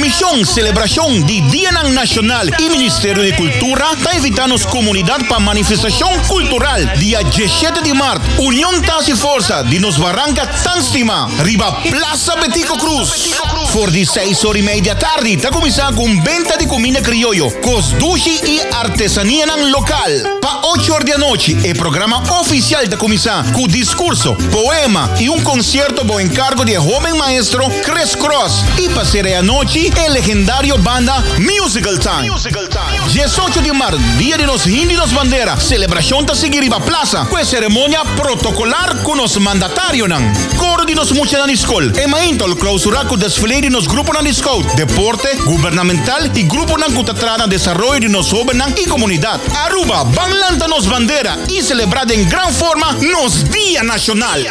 Komishon Selebrashon di Dianan Nashonal i Ministerio di Kultura ta invitá nos komunidat pa manifestashon kultural dia diesshete di mart, Union ta hasi forsa di nos baranka tan stimá riba Plaza Betico Croes. For di seis or i mei di atardi ta kuminsá ku un benta di kuminda krioyo, kos dushi i artesanianan lokal. Pa ocho or di anochi e programa ofisial ta kuminsá ku diskurso, poema i un konsierto bou enkargo di e hóben maestro Chris Cross i pa sera e anochi e legendario banda Musical Time. Diesocho di mart, dia di nos himno i nos bandera, selebrashon ta sigui riba plasa ku e seremonia protokolar ku nos mandatarionan. Koro di nos muchanan di skol, e mainta lo klausurá ku desfile di nos gruponan di scout, deporte, gubernamental i gruponan ku ta traha na desaroyo di nos hóbennan i komunidat. Aruba, ban lanta nos bandera i selebrá den gran forma nos Dia Nashonal!